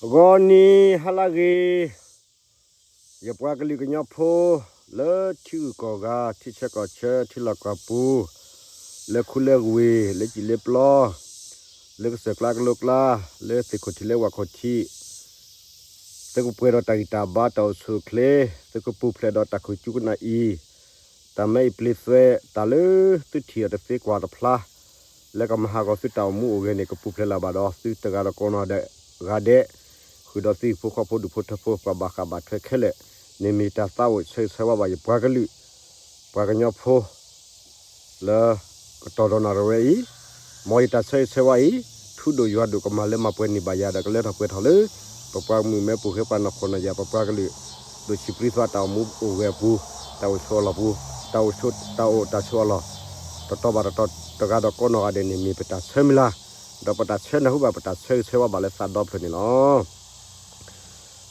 ဂီၤနံၤဟါလၢအဂ့ၤ, ယပှၤကလုာ်ကညီဖိ လၢထံဂုၤကီၢ်ဂၤ ထံဆၢကီၢ်ဆၢ ထံလီၢ်ကီၢ်ပူၤ, လၢခူလၢဝ့ၢ် လၢစံၣ်လၢပျီ, လၢကစၢၢ်ကျါကလိကျါ, လၢသ့ၣ်ခိၣ်ထံးလၢဝၣ်ခိၣ်ထံး, သုကပှဲၤဒီးတၢ်ဂံၢ်တၢ်ဘါ တၢ်အိၣ်ဆူၣ်အိၣ်ချ့, သုကပူၤဖျဲးဒီးတၢ်ခိၣ်ကၠူကနၣ်အံၤ, တၢ်မဲအံၤပျ့ၤသွဲး တၢ်လၢသုထံၣ်အီၤတသ့ကွၢ်တဖျါ, လၢကမၤဟးဂီၤသုတၢ်အိၣ်မူအိၣ်ဂဲၤန့ၣ် ကပူၤဖျဲးလၢၤဘၣ်ဒီး သုတဂၤဒီးကိးနီၢ်ဂၤဒဲး, ဃုာ်ဒီးသုဟံၣ်ဖိဃီဖိဒူၣ်ဖိထၢဖိ ပှၤဘၣ်ဃးဘၣ်ထွဲခဲလၢာ်န့ၣ် မ့ၢ်တၢ်သးအိၣ်ဆၢဂ့ၤဆၢဝါဘၣ်ယပှၤကလုာ်, ပှၤကညီဖိ လၢကတီၤဒီးနၣ်ရံၣ်ဝဲအံၤ, မ်ယတၢ်ဆၢဂ့ၤဆၢဝါအံၤ ထူဒိၣ်ယွၤဒိၣ် ကမၤလၢမၤပှဲၤန့ၢ်ဘၣ်ယၤဒီး ကလၢထီၣ်ပှဲၤထီၣ်လၢ ပပှၤကမျၢၢ်မဲပူၤဃဲ ပှၤနီၢ်ခိနီၢ်ယၢ် ပပှၤကလုာ် ဒိၣ်ဆံးပြံသွါတၢ်အိၣ်မူအိၣ်ဂဲၤအပူၤ, တၢ်အိၣ်ဆိးအလီၢ်ပူၤ, တၢ်အိၣ်ဆိးတၢ်အိၣ်တၢ်ဆိးအလီၢ်, တတီၤဘၣ်တတီၤ တဂၤဒီးကိးနီၢ်ဂၤဒဲးန့ၣ် မ့ၢ်ပတၢ်ဆၢမုၢ်လၢ်, ဒီးပတၢ်ဆၢနၢ်ဟူဘၣ် ပတၢ်ဆၢဂ့ၤဆၢဝါဘၣ်လၢသးဒီဖျၢၣ်န့ၣ်လီၤ.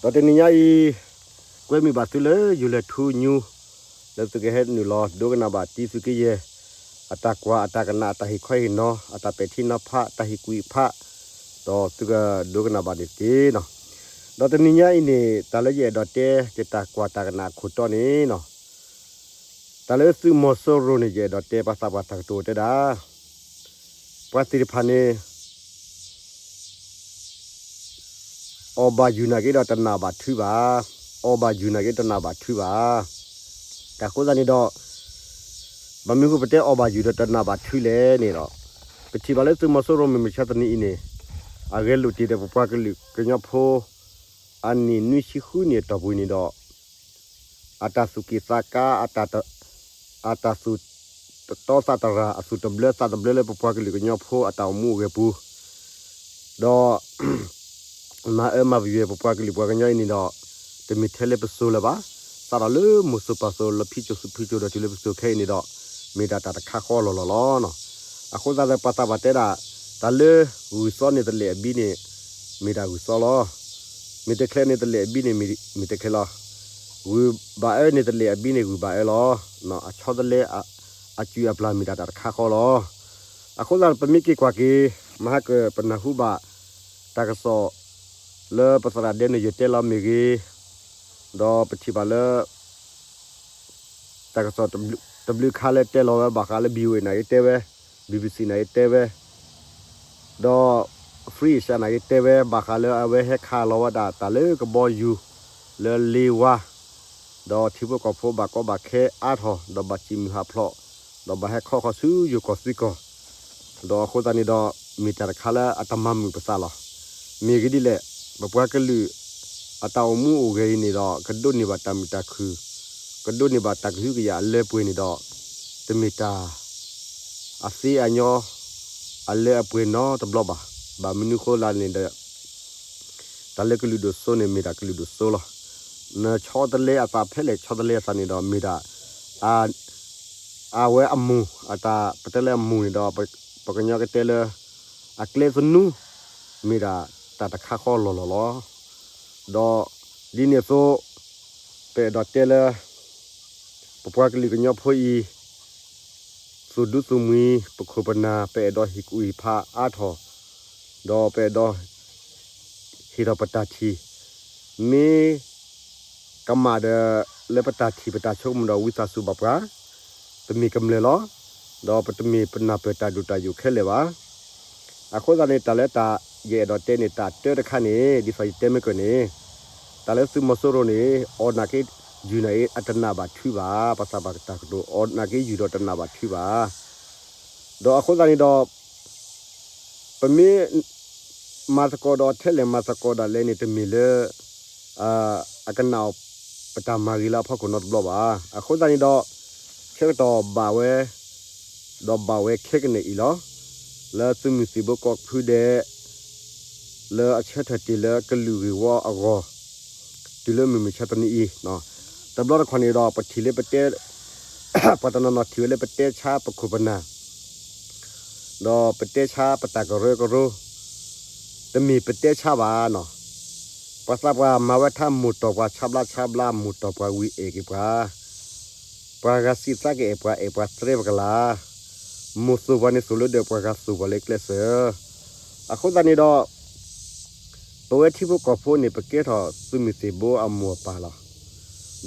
ဒီးတနံၤညါအံၤ, ကွဲမုာ်ဘၣ်သုလၢယိၤလဲၤထူညူ, လၢသုကဟဲနုာ်လီၤ ဒိကနၣ်ဘၣ်တံသုကယဲၢ် အတၢ်ကွၢ် အတၢ်ကနၣ် အတၢ်ဟ့ၣ်ခီဟ့ၣ်နီၤ အတၢ်ပဲာ်ထံနီၤဖး တၢ်ဟ့ၣ်ကူၣ်ဟ့ၣ်ဖး, ဒီးသုကဒိကနၣ်ဘၣ်န့ၣ်တက့ၢ်နီၤ. ဒီးတနံၤညါအံၤန့ၣ် တၢ်လၢယအဲၣ်ဒိးတဲ ယတၢ်ကွၢ်တၢ်ကနၣ်အခိၣ်တီန့ၣ်နီၤ, တၢ်လၢသုးမီၤစိရိၤန့ၣ် ယအဲၣ်ဒိးတဲပှၤသးပှၢ်တၢ်ကတိၤတဲဒၣ် ပှၤသ့ၣ်တဖၣ်န့ၣ် အီၣ်ဘၣ်ယုၢ်နာ်က့ဒီးတနာ်ဘၣ်ထုဘၣ်, အီၣ်ဘၣ်ယုၢ်နာ်က့တနာ်ဘၣ်ထုဘၣ်. အဃိသတးန့ၣ်ဒီး ဘၣ်မနုၤဃိပတဲအီၣ်ဘၣ်ယုၢ်ဒီးတနာ်ဘၣ်ထုလဲၣ်န့ၣ်ဒီး, ပထံၣ်ဘၣ်လၢသုးမီၤစိရိၤမုၢ်မဆါတနံၤအံၤန့ၣ်, အဂဲၤလိာ်တ့ၢ်ဒီးပပှၤကလုာ်ကညီဖိ အနံၣ်နွံဆံဃုနံၣ်အတီၢ်ပူၤန့ၣ်ဒီး အတၢ်သူၣ်က့ၣ်သးကါ, အတၢ်သူၣ်တတီသးတရၢ်, အသူၣ်တဘျၢသးတဘျၢလၢပပှၤကလုာ်ကညီဖိအတၢ်အိၣ်မူအိၣ်ဂဲၤပူၤ, ဒီး မၤအၢမၤပယွဲပပှၤကလုာ်ပှၤကညီအံၤန့ၣ်ဒီး တမ့ၢ်ထဲလၢပစိၤလၢၤဘၣ်, စးထီၣ်လၢမိၢ်စိၤပၢ်စိၤလီၤ ဖံစိၤဖံစိၤဒီးတုၤလၢပစိၤခဲအံၤန့ၣ်ဒီး မ့ၢ်ဒၣ်တၢ်တခါဃီလီၢ်လီၢ်လီၤ. အဃိသတးဒီးပှၤသးပှၢ်တဲဒၣ်, တၢ်လၢဂုၢ်သီန့ၣ်တလဲၢ်အဘံန့ၣ် မ့ၢ်ဒၣ်ဂုၢ်သီလီၤ. မ့ၢ်တချဲန့ၣ်တလဲၢ်အဘံန့ၣ် မ့ၢ်တချဲလီၤ. ဂုၢ်ဘၣ်အၢန့ၣ်တလဲၢ်အဘံန့ၣ် ဂုၢ်ဘၣ်အၢလီၤ. အဆီတလဲ အကုၢ်အပျၢ်မ့ၢ်ဒၣ်တၢ်တခါဃီလီၤ. အဃိသတးပမ့ၢ်က့ၤကွၢ်က့ၤ မဟါကၢၣ်ပနၢ်ဟူဘၣ် တၢ်ကစီၣ် လၢပသရၣ်ဒဲန့ၣ်ယတဲလီၤမ့ၢ်ဂ့ၤ, ဒီးပထံၣ်ဘၣ်လၢ တၢ်ကစီၣ်တဘျုးခါလၢတဲလီၤဝဲဘၣ်ဃးလၢ ဘံၣ်ဝ့ၣ် နာ်က့တဲဝဲ, ဘံၣ်ဘံၣ်စံၣ် နာ်က့တဲဝဲ, ဒီး Free Asia နာ်က့တဲဝဲ ဘၣ်ဃးလၢအဝဲဟဲခးလီၤဝဲဒၣ်တၢ်လၢကဘီယူၤ လၢလ့ဝါ ဒီးထံဖိကီၢ်ဖိဘၣ်ကီဘၣ်ခဲအါထီၣ် ဒီးဘၣ်စံၣ်မုၢ်ဟးဖျိး ဒီးဘၣ်ဟဲခီဃီၤဆူယိၤကီၢ်သံကီၢ်, ဒီးအဃိသတးန့ၣ်ဒီး မ့ၢ်တၢ်တခါလၢအတမၤမုာ်ပသးလီၤ. မ့ၢ်ဂ့ၢ်ဒ်လဲၣ်, ပပှၤကလုာ် အတၢ်အိၣ်မူအိၣ်ဂဲၤအံၤန့ၣ်ဒီး ကဒိးန့ၢ်ဘၣ်တၢ်မုာ်တၢ်ခုၣ်, ကဒိးန့ၢ်ဘၣ်တၢ်ကဟုကယာ်အလၢပှဲၤန့ၣ်ဒီး တမ့ၢ်တၢ် အသ့အညီ အလၢအပှဲၤနီတဘျီဘၣ်. ဘၣ်မနုၤဃိလဲၣ်န့ၣ်ဒီး တၢ်လၢကလုာ်ဒိၣ်စိန့ၣ် မ့ၢ်ဒၣ်ကလုာ်ဒိၣ်စိလီၤ. နဆီတလဲအသးဖဲလဲၣ် ဆီတလဲအသးန့ၣ်ဒီး မ့ၢ်ဒၣ် အဝဲအမူၢ် အတၢ်ပတဲလၢအမူၢ်န့ၣ်ဒီး ပကညီကတဲလၢ အကျဲသနူ မ့ၢ်ဒၣ်တၢ်တခါဃီလီၢ်လီၢ်လီၤ. ဒီးဒ်န့ၣ်အသိး ပအဲၣ်ဒိးတဲလၢ ပပှၤကလုာ်ကညီဖိအံၤ သူၣ်ဒူသူၣ်မှံၤ ပခိၣ်ပနၢ် ပအဲၣ်ဒိးဟ့ၣ်ကူၣ်ဟ့ၣ်ဖးအါထီၣ်, ဒီးပအဲၣ်ဒိး ဟ့ၣ်ထီၣ်ပတၢ်ထံၣ်, မ့ၢ်ကမၣ်ဒီး လၢပတၢ်ထံၣ်ပတၢ်ဆိကမိၣ်ဒီးဝံသးစူၤဘၣ်ပှၤ, ပမ့ၢ်ကမျၢၢ်လီၤ. ဒီးပတမ့ၢ်ပနၢ်ပၢၢ်တၢ်ဒိၣ်တၢ်ယိာ်ခဲလၢာ်ဘၣ်. အဃိသတးန့ၣ် တၢ်လၢတၢ်ယအဲၣ်ဒိးတဲန့ၣ် တၢ်တၢတခါန့ၣ် ဒ်သိးယတဲမ့ၢ်ကၢၢ်န့ၣ်, တၢ်လၢသုးမီၤစိရိၤန့ၣ် အီၣ်နာ်က့ ယုၢ်နာ်က့ အတနာ်ဘၣ်ထုဘၣ်, ပှၤသးပှၢ်တၢ်ကတိၤ အီၣ်နာ်က့ယုၢ်ဒီးတနာ်ဘၣ်ထုဘၣ်. ဒီးအဃိသတးန့ၣ်ဒီး ပမ့ၢ် မၤသကိးဒီးထဲလဲၣ်မၤသကိးဒၣ်လဲာ်န့ၣ် တမ့ၢ်လၢ အကနၣ်အီၤ ပတၢ်မၤဂ့ၤလၢအဖီခိၣ်နီတဘျီဘၣ်. အဃိသတးန့ၣ်ဒီး ဆၢကတီၢ်ဘၣ်ဝဲ ဒီးဘၣ်ဝဲခဲကနံၣ်အံၤလီၤ. လၢသုးမုၢ်သံၣ်ဘိကီၢ်ဖုဒဲး လၢအဆၢထၢၣ်တ့ၢ်လၢကလုာ်ဂ့ၢ်ဝီအဂီၢ် တုၤလၢမုၢ်မဆါတနံၤအံၤ, တဘျီတခီၣ်န့ၣ်ဒီး ပထံၣ်လၢပတဲ ပှၤတနီၤနီၤထံၣ်ဝဲလၢပတဲဆါပခိၣ်ပနၢ် ဒီးပတဲဆါပတၢ်ကရၢကရိ, တမ့ၢ်ပတဲဆါဘၣ်နီၤ. ပှၤသးပှၢ်မၤဝဲထါမိၢ်တီၢ်ပှၤဆါဘျါဆါဘျါ မိၢ်တီၢ်ပှၤဝံၤအဲၣ်က့ၤပှၤ, ပှၤဂၤစံးသးကအဲၣ်ပှၤ အဲၣ်ပှၤသရဲပကလၤ, မိၢ်သိၣ်ပှၤန့ၣ်သိၣ်လၢဒၢး ပှၤဂၤသိၣ်ပှၤလၢကျဲစၢၤ. အဃိသတးန့ၣ်ဒီး ပ ပဝဲထံဖိကီၢ်ဖိန့ၣ် ပကဲထီၣ်သုးမုၢ်သ့ၣ်ဘိအမိၢ်အပၢ်လီၤ.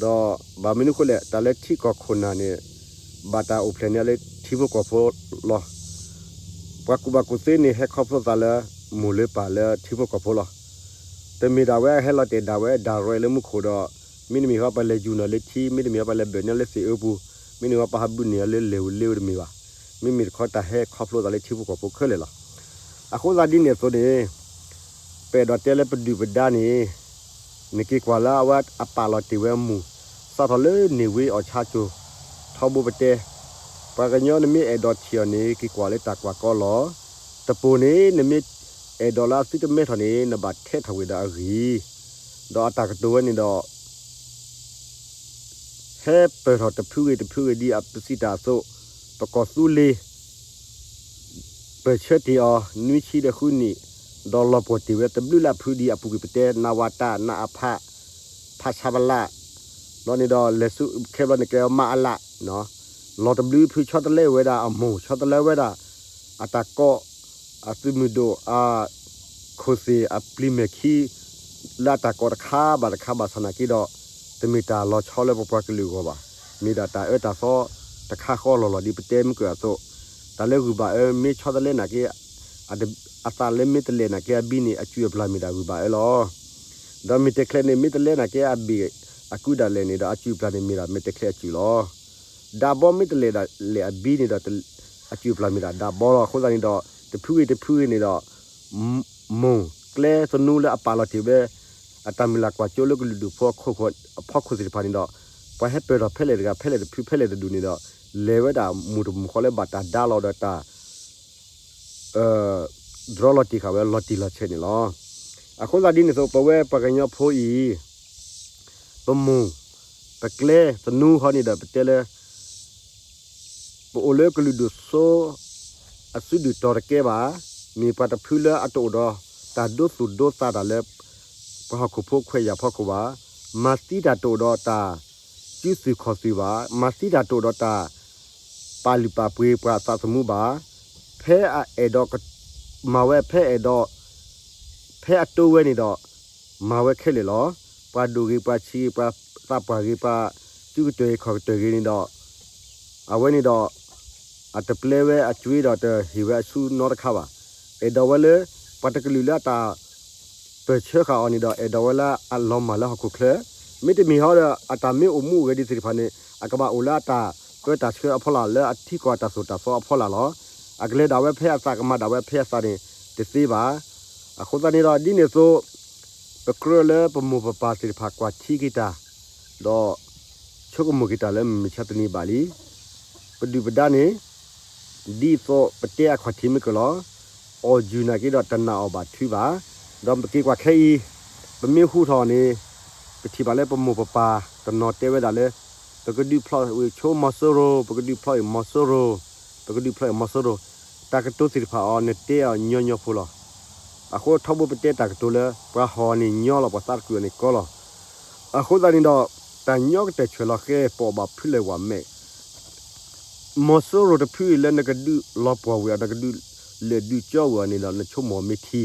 ဒီးဘၣ်မနုၤအဃိလဲၣ်, တၢ်လၢထံကီၢ်ခိၣ်နၢ်န့ၣ် ဘၣ်တၢ်အိၣ်ဖျဲၣ်န့ၢ်လၢထံဖိကီၢ်ဖိလီၤ. ပှၤကူၣ်ဘၣ်ကူၣ်သ့န့ၣ် ဟဲခီဖျိသးလၢမိၢ်လၢပၢ်လၢထံဖိကီၢ်ဖိလီၤ. တမ့ၢ်ဒၣ်ဝဲဟဲလီၤတဲာ်ဒၣ်ဝဲဒၣ်ရဲၣ်လၢမူခိၣ်ဒီး မ့တမ့ၢ်ဟီ ပလဲၤယူၤန့ၢ်လၢထံ, မ့တမ့ၢ်ဟီ ပလဲၤဘၢၣ်န့ၢ်လၢသ့ၣ်အၢပူၤ, မ့တမ့ၢ်ဟီ ပဟးဘုးန့ၢ်လၢလ့ၣ်ဧိၤလ့ဝဲတမ့ၢ်ဘၣ်. မ့မ့ၢ်တခီ တၢ်ဟဲခီဖျိသးလၢထံဖိကီၢ်ဖိခဲလၢာ်လီၤ. အဃိသတးဒ်န့ၣ်အသိးန့ၣ် ပအဲၣ်ဒိးတဲလၢပဒုၣ်ပဒါန့ၣ် နက့ၤကွၢ်လၢအဝဲအပာ်လီၤတ့ၢ်ဝဲအမူၢ် စးထီၣ်လၢန့ၢ်ဝ့အီၣ်ဆါကၠိၤ ထီဘိပတဲ, ပှၤကညီနမ့ၢ်အဲၣ်ဒိးထံၣ်အီၤန့ၣ် က့ၤကွၢ်လၢတၢ်ကွၢ်ကီလီၤ. တပိၤန့ၣ် နမ့ၢ်အဲၣ်ဒိးလၢအသုတမဲထီၣ်န့ၣ် နဘၣ်ထဲးထီၣ်ဝ့ၢ်ဒီးအဂံၢ်, ဒီးအတၢ်ကတိၤဝဲန့ၣ်ဒီး ဟဲပၢၢ်ထီၣ်တဖုဂ့ၤတဖုဂ့ၤဒ်အပစံးတၢ်အသိး, ပကီၢ်သူလ့ၤ ပၢၢ်ဆၢတ့ၢ်အီၤ နွံဆံဒီးဃုနံၣ်, ဒီးလီၤပှီၢ်တ့ၢ်ဝဲတဘျုးလၢ်ဖုဒ်အပူၤကွံာ်ပတဲ နဝတ, နအဖ, ဖဆပလ, ဘျီန့ၣ်ဒီးလဲၤဆူခဲဘျီန့ၣ်ကဲမအလ, လီၤတဘျုးဖုဆီတလဲဝဲဒၣ်အမိၢ် ဆီတလဲဝဲဒၣ် အတၢ်ကိး အသုးမုၢ်ဒိၣ် အခိၣ်သ့ၣ်အပျံၤမဲာ်ခံ လၢအတၢ်ကိးတခါဘၣ်တခါဘၣ်ဆၣ်နာ်က့ဒီး တမ့ၢ်တၢ်လီၤဆီလၢပပှၤကလုာ်အဂီၢ်ဘၣ်. မ့ၢ်ဒၣ်တၢ်အၢတၢ်သီတခါဃီလီၤလီၤဒ်ပတဲမုၢ်ကၢၢ်အသိး, တၢ်လၢဂုၢ်ဘၣ်အၢမ့ၢ်ဆီတလဲနာ်က့ အသးလၢမ့ၢ်တလဲၣ်နာ်က့အဘံန့ၣ် အစုၣ်အပျၢ်မ့ၢ်ဒၣ်ဂုၢ်ဘၣ်အၢလီၤ. ဒီးမဲာ်တဲးချဲးန့ၣ် မ့ၢ်တလဲနာ်က့အဘ့ၣ်အကုဒၣ်လဲာ်န့ၣ်ဒီး အစုၣ်အပျၢ်န့ၣ်မ့ၢ်ဒၣ်မဲာ်တဲးချဲးအစုၣ်လီၤ. ဒးဘီမ့ၢ်တလဲၣ်ဒၣ်လဲာ်အဘံန့ၣ်ဒီး အစုၣ်အပျၢ်မ့ၢ်ဒၣ်ဒးဘီလီၤ. အဃိသတးန့ၣ်ဒီး တဖုဂ့ၤတဖုဂ့ၤန့ၣ်ဒီး မိၢ်ကျဲသနူလၢအပာ်လီၤတ့ၢ်ဝဲ အတၢ်မုၢ်လၢ်ကွၢ်စိလၢကလုာ်ဒူၣ်ဖိအဖီခိၣ်သ့ၣ်တဖၣ်န့ၣ်ဒီး ပှၤဟဲပၢၢ်ထီၣ်ဖဲလဲၣ်တဂၤ ဖဲလဲၣ်တဖု ဖဲလဲၣ်တဒူၣ်န့ၣ်ဒီး လဲၤဝဲဒၣ်မုၢ်တမုၢ်ဃီလၢဘၣ်တၢ်ဒါလီၤဒီးတၢ် ဒြီလီၤတ့ၢ်ဃာ်ဝဲလီၤတံၢ်လီၤဆဲးန့ၣ်လီၤ. အဃိသတးဒ်န့ၣ်အသိး ပဝဲပှၤကညီဖိအံၤ ပမိၢ် ပကျဲသနူဃီန့ၣ်ဒီး ပတဲလၢ ပအိၣ်လၢကလုာ်ဒူၣ်စိ အစုဒုၣ်တီၤတကဲဘၣ်, မ့ၢ်ပှၤတဖုလၢအတအိၣ်ဒီးတၢ်ဒိသူၣ်ဒိသးတၢ်လၢ ပှၤဟီၣ်ခိၣ်ဖိခွဲးယာ်ဖီခိၣ်ဘၣ်, မၤသံတၢ်တအိၣ်ဒီးတၢ်စုသူၣ်ခီၣ်သူၣ်ဘၣ်, မၤသံတၢ်တအိၣ်ဒီးတၢ်ပာ်လုၢ်ပာ်ပှ့ၤပှၤအသးသမူဘၣ်, ဖဲအအဲၣ်ဒိး မၤဝဲဖဲအဲၣ်ဒိး ဖဲအတိဝဲန့ၣ်ဒီး မၤဝဲခဲလၢာ်လီၤ. ပှၤဒိၣ်ဂ့ၤ ပှၤဆံးဂ့ၤ ပှၤသးပှၢ်ဂ့ၤ ပှၤစုကတၢၢ်ဂ့ၤ ခီၣ်ကတၢၢ်ဂ့ၤန့ၣ်ဒီး အဝဲန့ၣ်ဒီး အတပျဲဝဲအကွ့ဒီးတဟ့ၣ်ဝဲအဆူနီတခါဘၣ်. အဲၣ်ဒိးဝဲလၢ ပှၤတကလုာ်လၢအတၢ်ပၢၢ်ဆၢဃာ်အီၤန့ၣ်ဒီး အဲၣ်ဒိးဝဲလၢအလီၤမၢ်လၢဟီၣ်ခိၣ်ချၢ, မ့တမ့ၢ်ဟီဒီး အတၢ်မ့ၢ်အိၣ်မူအိၣ်ဂဲၤဒ်သ့ၣ်တဖၣ်န့ၣ် အကဘၣ်အိၣ်လၢအတၢ်ပၢတၢ်ဆှၢအဖီလာ် လၢအထံကီၢ်အတၢ်သိၣ်တၢ်သီအဖီလာ်လီၤ. အကလဲၤဒၣ်ဝဲဖဲအသး ကမၤဒၣ်ဝဲဖဲအသးန့ၣ် တသ့ဘၣ်. အဃိသတးန့ၣ်ဒီး ဒ်န့ၣ်အသိး ပကြၢးလၢပမိၢ်ပပၢ်သ့ၣ်တဖၣ်ကွၢ်ထံက့ၤတၢ် ဒီး ဆိကမိၣ်က့ၤတၢ်လၢမုၢ်မဆါတနံၤဘၣ်လံ. ပဒုၣ်ပဒါန့ၣ် ဒ်သိးပတဲအခီၣ်ထံးမ့ၢ်ကလီၤ, အီၣ်ယုၢ်နာ်က့ဒီးတနာ်အီၣ်ဘၣ်ထုဘၣ်. ဒီးပက့ၤကွၢ်ခဲအံၤ ပမ့ၢ်ဟူထီၣ်န့ၣ် ပထံၣ်ဘၣ်လၢပမိၢ်ပပၢ်တနီၤတဲဝဲဒၣ်လၢ ပကဒုးဖျီၣ်ဝံၤဆိမီၤစိရိၤ, ပကဒုးဖျီၣ်အံၤမီၤစိရိၤ, ပကဒုးဖျီၣ်အံၤမီၤစိရိၤ, တၢ်ကတိၤသ့ၣ်တဖၣ်အီၤ နတဲအီၤညီညီဖိလီၤ. အဃိထီဘိပတဲတၢ်ကတိၤလၢ ပှၤဟီၣ်န့ၣ်ညီလီၤ ပှၤသးတကုာ်အီၤန့ၣ်ကီလီၤ. အဃိသတးန့ၣ်ဒီး တၢ်ညီကတၢၢ်ဆွဲၣ်လီၤဃဲ ပအီၣ်ဘၣ်ဖုလဲၣ်ဝဲမဲာ် မီၤစိရိၤတဖုအံၤလၢနကဒုးလီၤပှီၢ်ဝံၤအီၤ နကဒုးလဲၤဒုးကၠီဝံၤအီၤန့ၣ်ဒီး နဆိကမိၣ်မ့ၢ်ထံ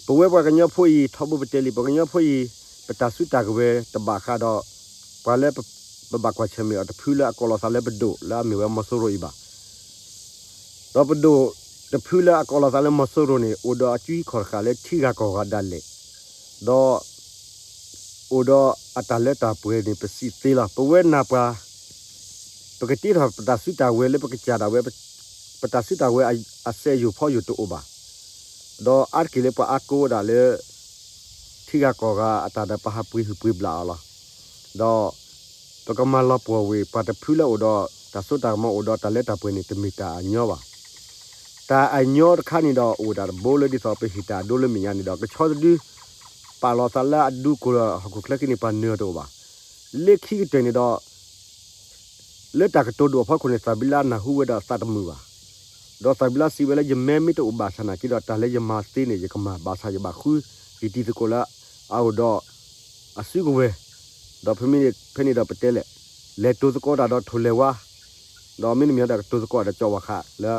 ပဝဲပှၤကညီဖိအံၤ ထီဘိပတဲလံ ပှၤကညီဖိအံၤ ပတၢ်စုတၢ်ကဝဲၤတဘၣ်ဃးဒီး ပှၤလၢပဘၣ်ကွၢ်ဆၢၣ်မဲာ်အီၤတဖုလၢအကိးလီၤသးလၢပဒိၣ်လၢအမ့ၢ်ဝဲမီၤစိရိၤအံၤဘၣ်. ဒီးပဒိၣ်တဖုလၢအကိးလီၤသးလၢမီၤစိရိၤန့ၣ် အိၣ်ဒီးအစုဟံၣ်ခီၣ်တဃာ်လၢထံဂၤကီၢ်ဂၤဒၣ်လဲာ်, ဒီး အိၣ်ဒီးအတၢ်လၢတၢ်ပှဲၤန့ၣ် ပစံးသ့လီၤ. ပဝဲနၢ်ပှၤ ပကတ့ထီၣ်ပတၢ်စုတၢ်ဝဲၤလၢပကစၢ်ဒၣ်ဝဲ ပတၢ်စုတၢ်ဝဲၤအစဲးယိာ်ဖီယိာ်တအိၣ်ဘၣ်. ဒီးအါတက့ၢ်လၢပှၤအါကိးဝဲဒၣ်လၢ ထံဂၤကီၢ်ဂၤအတၢ်ဒီးပဟးပှ့ၤဟုၣ်ပှ့ၤဘျၣ်အီၤလီၤ. ဒီး ပကမၤလီၤပှီၢ်ဝံၤ ပှၤတဖုလၢအိၣ်ဒီးတၢ်စိတၢ်ကမီၤ အိၣ်ဒီးတၢ်လၢတၢ်ပှဲၤန့ၣ် တမ့ၢ်တၢ်အညီဘၣ်. တၢ်အညီတခါန့ၣ်ဒီး အိၣ်ဒၣ်တဘိလၢဒ်သိးပဟ့ၣ်တၢ်အဒိလၢမဲာ်ညါန့ၣ်ဒီး ကဆီတဒု ပာ်လီၤသးလၢအဒူကိၢ်ဒီးဟီၣ်ခိၣ်ချၢခံန့ၣ် ပှၤနၢၤအီၤတအိၣ်ဘၣ်. လၢခံကတၢၢ်န့ၣ်ဒီး လၢတၢ်ကတိၤဒိၣ်အဖီခိၣ်န့ၣ် သးဘံလါနၢ်ဟူဝဲဒီးသးတမုာ်ဘၣ်. ဒီးသးဘံလါစံးဝဲလၢ ယမဲမ့ၢ်တအိၣ်ဘၣ်ဆၣ်နာ်က့ဒီး တၢ်လၢယမၤသ့န့ၣ် ယကမၤဘၣ်ဆၣ်ယဘၣ်ဃု ယတံၤသကိးလၢအအိၣ်ဒီးအစုကဝဲၤ, ဒီးဖဲမ့ၢ်ဖဲန့ၣ်ဒီးပတဲလဲၣ်, လဲၤတိၤသကိးတၢ်ဒီးထိၣ်လဲၤဝါ, ဒီးမ့တမ့ၢ်ဒီးကတိၤသကိးဒီးကၠီဝါဃးလၢ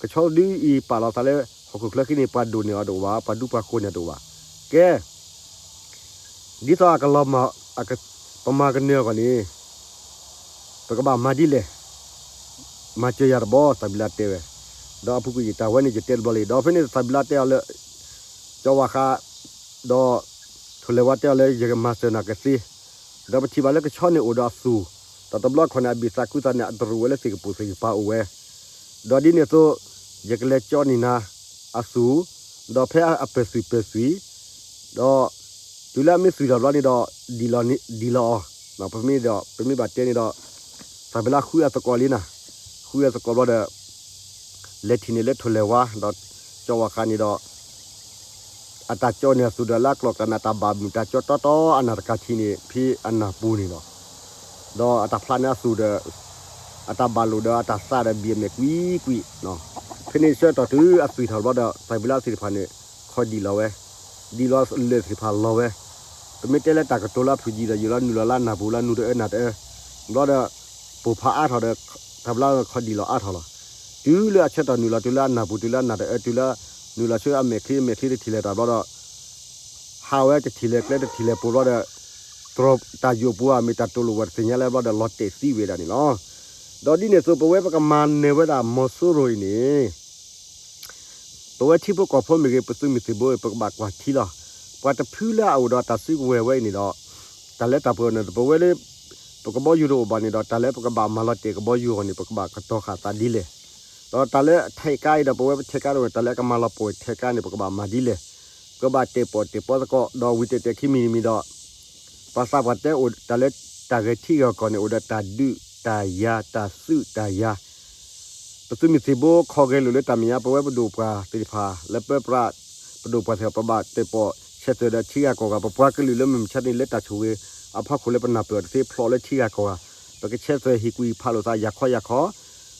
ကဆီတဒုအံၤပာ်လီၤသးလၢ ဟီၣ်ခိၣ်ချၢခံန့ၣ် ပှၤဒိၣ်န့ၢ်အီၤတအိၣ်ဘၣ်, ပှၤဒူပှၤဃိန့ၢ်အီၤတအိၣ်ဘၣ်. ကဲ ဒ်သိးအကလီၤမၢ် ပမၤကနၢၤအဂီၢ်န့ၣ် ပကဘၣ်မၤဒ်လဲၣ်, မၤစၢၤယၤတဘျီ သးဘံလါတဲဝဲ, ဒီးအပူၤကွံာ်ယတၢ်ဝဲန့ၣ် ယတဲတဘျီလံ, ဒီးဖဲန့ၣ်သးဘံလါတဲအီၤလၢ ကၠီဝါဃး ဒီး ထိၣ်လဲၤဝါတဲအီၤလၢယကမၤစၢၤနၤကသ့, ဒီးပထံၣ်ဘၣ်လၢကဆီန့ၣ်အိၣ်ဒီးအသူၣ်, ဒီးတဘျီခီန့ၣ် အဘံၣ်သးကူသးန့ၣ် အတရူးဝဲလၢသ့ၣ်ကပိာ်သ့ၣ်ကပၤအိၣ်ဝဲ, ဒီးဒ်န့ၣ်အသိး ယကလဲၤကၠီန့ၢ်နၤ အသူၣ်, ဒီးဖဲအပၢၢ်သွံၣ်ပၢၢ်သွံၣ် ဒီး တုၤလၢအမ့ၢ်သွံၣ်ထီၣ်ဘျီန့ၣ်ဒီး ဒံၣ်လီၤအီၤ, ပမ့ၢ်ဒီး ပမ့ၢ်ဘၣ်တဲန့ၣ်ဒီး သးဘံလါဃုအသကိးလံနၤ, ဃုအသကိးဘျီဒီး လဲၤထံၣ်န့ၢ်လၢထိၣ်လဲၤဝါ ဒီးကၠီဝါဃးန့ၣ်ဒီး အတၢ်ကၠီန့ၢ်အသူၣ်ဒီးလၢအကျိၤကျဲန့ၣ် တၢ်ဘၣ်မုာ်တၢ်ကၠီတီတီအနၢ်တကးထံးန့ၣ် ဖဲအနၢ်ပူၤန့ၣ်လီၤ. ဒီးအတၢ်ဖျါန့ၢ်အသူၣ်ဒီး အတၢ်ဘၣ်လိာ်ဒီးအတၢ်သးဒီးဘံၣ်အမဲာ်ကွံာ်ကွံာ်, ဖဲန့ၣ်ဆၢကတီၢ်တုၤအသွံၣ်ထီၣ်ဘျီဒီး သးဘံလါသ့ၣ်တဖၣ်န့ၣ် ခီဒံၣ်လီၤဝဲ, ဒံၣ်လီၤလၢာ်သ့ၣ်တဖၣ်လီၤဝဲ, ပမ့ၢ်တဲလၢတၢ်ကတိၤလၢအဖုၣ်ယံၤဒီး ယံာ်လီၤနုာ်လီၤလၢအနၢ်ပူၤလၢနူၤတအၢနၢ်တအၢ, ဘျီဒီး ပိာ်ဖးအါထီၣ်ဒီး သးဘံလါခီဒံၣ်လီၤအါထီၣ်လီၤ. တုၤလၢအဆၢကတီၢ်နုာ်လီၤတုၤလၢအနၢ်ပူၤတုၤလၢအနၢ်တအၢတုၤလၢ နုာ်လီၤဆူအမဲာ်ချံအမဲာ်ချံတထံၣ်လဲၤတၢ်ဘျီဒီး ဟးဝဲတထံၣ်လဲၤကျဲတထံၣ်လဲၤပိာ်ဘျီဒီး တြီတၢ်ယိာ်ပူၤအမ့ၢ်တၢ်တိာ်လိာ်ဝဲတသ့ၣ်ညါလၢဘျီဒီးလီၤတဲာ်သံဝဲဒၣ်န့ၣ်လီၤ. ဒီးဒ်န့ၣ်အသိး ပဝဲပကမၤနၢၤဝဲဒၣ်မီၤစိရိၤအံၤန့ၣ် ပဝဲထံဖိကီၢ်ဖိမ့ၢ်ဂ့ၤ ပသုးမုၢ်သံၣ်ဘိ ပကဘၣ်ကွၢ်ထံလီၤ. ပှၤတဖုလၢအအိၣ်ဒီးတၢ်စုကဝဲၤဝဲအံၤန့ၣ်ဒီး တၢ်လၢတၢ်ပှဲၤန့ၣ် ပဝဲလၢ ပကဘီယူၤတအိၣ်ဘၣ်န့ၣ်ဒီး တၢ်လၢပကဘၣ်မၤလီၤတဲာ်ကဘီယူၤအဂီၢ်န့ၣ် ပကဘၣ်ကတီၤဃာ်သးဒ်လဲၣ်. ဒီးတၢ်လၢထဲးကါအံၤဒီး ပဝဲပထဲးကါတအိၣ် တၢ်လၢအကမၤလီၤပှီၢ်ထဲးကါန့ၣ် ပကဘၣ်မၤဒ်လဲၣ်. ပကဘၣ်တဲာ်ပီၣ်တဲာ်ပီသကိး ဒီးဝံၤတဲာ်တဲာ်ခံမံၤတမံၤဒီး ပှၤသးပှၢ်တဲအိၣ်တၢ်လၢတၢ်ဂဲၤထံဂဲၤကီၢ်န့ၣ် အိၣ်ဒီးတၢ်ဒုးတၢ်ယၤ တၢ်သုးတၢ်ယၤ ပသုးမုၢ်သံၣ်ဘိခီဂဲၤလိာ်လၢတၢ်မဲာ်ညါ ပဝဲပဒိၣ်ပှၢ်သ့ၣ်တဖၣ် လၢပၢပြး ပဒိၣ်ပှၢ်သ့ၣ်တဖၣ် ပဘၣ်တဲာ်ပီၣ်ဆဲးသွဲၣ်ဒီးထံဂၤကီၢ်ဂၤ ပပှၤကလုာ်လၢမုၢ်မဆါတနံၤလၢတၢ်ဆိၣ်ဂ့ၤအဖီခိၣ်လၢပနၢ်ပၢၢ်အီၤတသ့ဖျိးလၢထံဂၤကီၢ်ဂၤ ပကဆဲးသွဲၣ်ဟ့ၣ်ကွံာ်ဖးလိာ်သးယၤခီယၤခီ